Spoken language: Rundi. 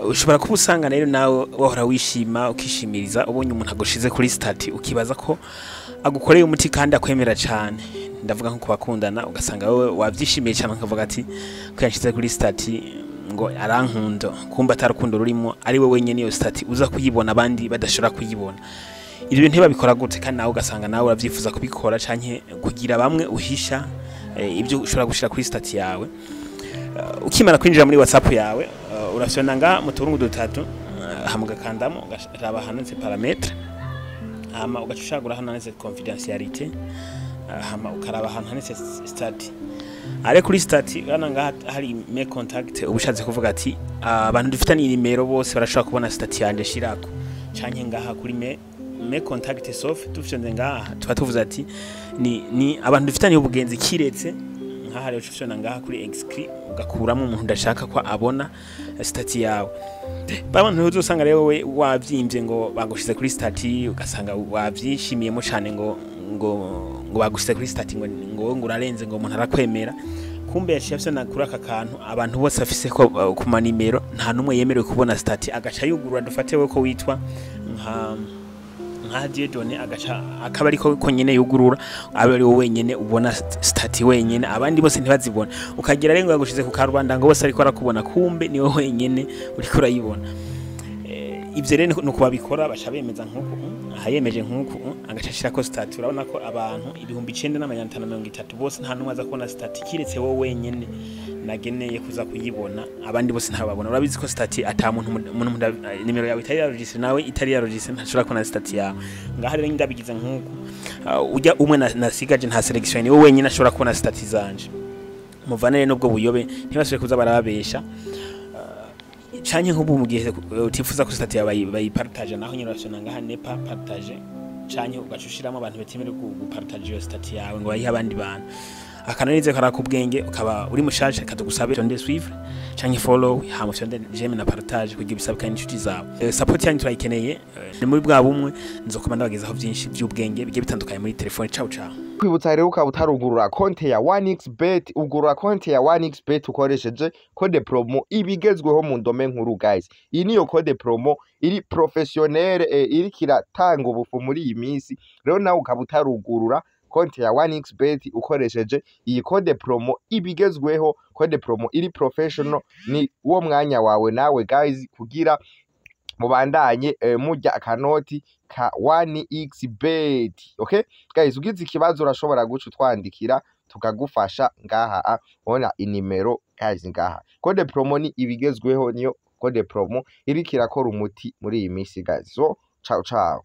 Ushobora kuba usanga rero nawe wahora wishima, ukishimiriza ubonye umuntu agushize kuri statut, ukibaza ko agukoreye umuti kandi akwemera cyane. Ndavuga nko kubakundana, ugasanga wowe wabyishimiye cyane, ukavuga ati ko yanshize kuri statut ngo arankunda, kumba atarukundo rurimo, ari we wenyine iyo statut uza kuyibona, abandi badashobora kuyibona. Ibyo bintu ntibabikora gute? Kandi nawe ugasanga nawe urabyifuza kubikora canke kugira bamwe uhisha ibyo ushobora gushira kuri statut yawe. Ukimara kwinjira muri WhatsApp yawe, urafyonda nga mu turungu dutatu, hama ugakandamo, ugaraba handitse paramètres, hama ugaca ushagura hano handitse confidentialité, hama ukaraba ahantu handitse statut. Are kuri statut urabona ngaha hari mes contacts, uba ushatse kuvuga ati abantu dufitanye nimero bose barashobora kubona statut yanje shirako, canke ngaha kuri mes contacts sauf, dufyonze ngaha tuba tuvuze ati ni abantu dufitanye ubugenzi kiretse. Nkaha rero ufyonda ngaha kuri exclure, ugakuramo umuntu udashaka ko abona statut yawe. Abantu uzosanga rero we wavyimbye ngo bagushize kuri statut, ugasanga wavyishimiyemo cane ngo bagushize kuri statut, ngo urarenze, ngo umuntu arakwemera, kumbe yaciye afyonda kuri aka kantu abantu bose afise ko ku manimero nta numwe yemerewe kubona statut, agaca yugurura. Dufate we ko witwa nka Dieudonné, agaca akaba ariko ko nyene yugurura, abe ari wowe wenyene ubona statut wenyene, abandi bose ntibazibona. Ukagira rero ngo yagushize ku karubanda, ngo bose ariko arakubona, kumbe ni wowe wenyene uriko urayibona. Ivyo rero nuko babikora, baca bemeza nkuku aha, yemeje nkuku, agaca ashirako statut. Urabona ko abantu 9530 bose nta numwe aza kubona statut kiretse wowe wenyene nageneye kuza kuyibona, abandi bose ntababona. Urabizi ko statut ata muntu umuntu nimero yawe itari yarogise, nawe itari yarogise, ntashobora kubona statut yawe. Ngaha rero ndabigize nkuku, ujya umwe nasigaje nta selection, ni wowe wenyene ashobora kubona statut zanje. Muvane rero nubwo buyobe, ntibasubire kuza barababesha. Canke nk'ubu mu gihe utifuza ko statut yawe bayipartage, naho nyine urafyonda ngaha ne pas partager, canke ugaca ushiramo abantu betemerewe gupartage iyo statut yawe ngo bayihe abandi bantu. Akananize karakubwenge, ukaba uri mushasha, katugusabe fyonde suivre canke follow, hama fyonde j'aime na partage kugira ibisabwa n'inshuti zawe. Support yanyu turayikeneye. Ni muri bwa bumwe nzokoma ndabagezaho byinshi by'ubwenge bigiye bitandukanye muri telefone. Ciao ciao. Kwibutsa rero, ukaba utarugurura konte ya 1xBet, ugurura konte ya 1xBet ukoresheje code promo ibigezweho mu ndome nkuru. Guys, iyi niyo code promo iri professionnel, iriko iratanga ubufu muri iyi minsi. Rero nawe ukaba utarugurura konte ya 1xBet ukoresheje iyi code promo ibigezweho, code promo iri professional, ni wo mwanya wawe nawe guys kugira mubandanye murya akanoti ka 1xBet. Okay guys, ugize ikibazo urashobora guca utwandikira tukagufasha. Ngaha ubona inimero guys, ngaha code promo ni ibigezweho, niyo code promo iriko irakora umuti muri iyi minsi guys. So ciao ciao.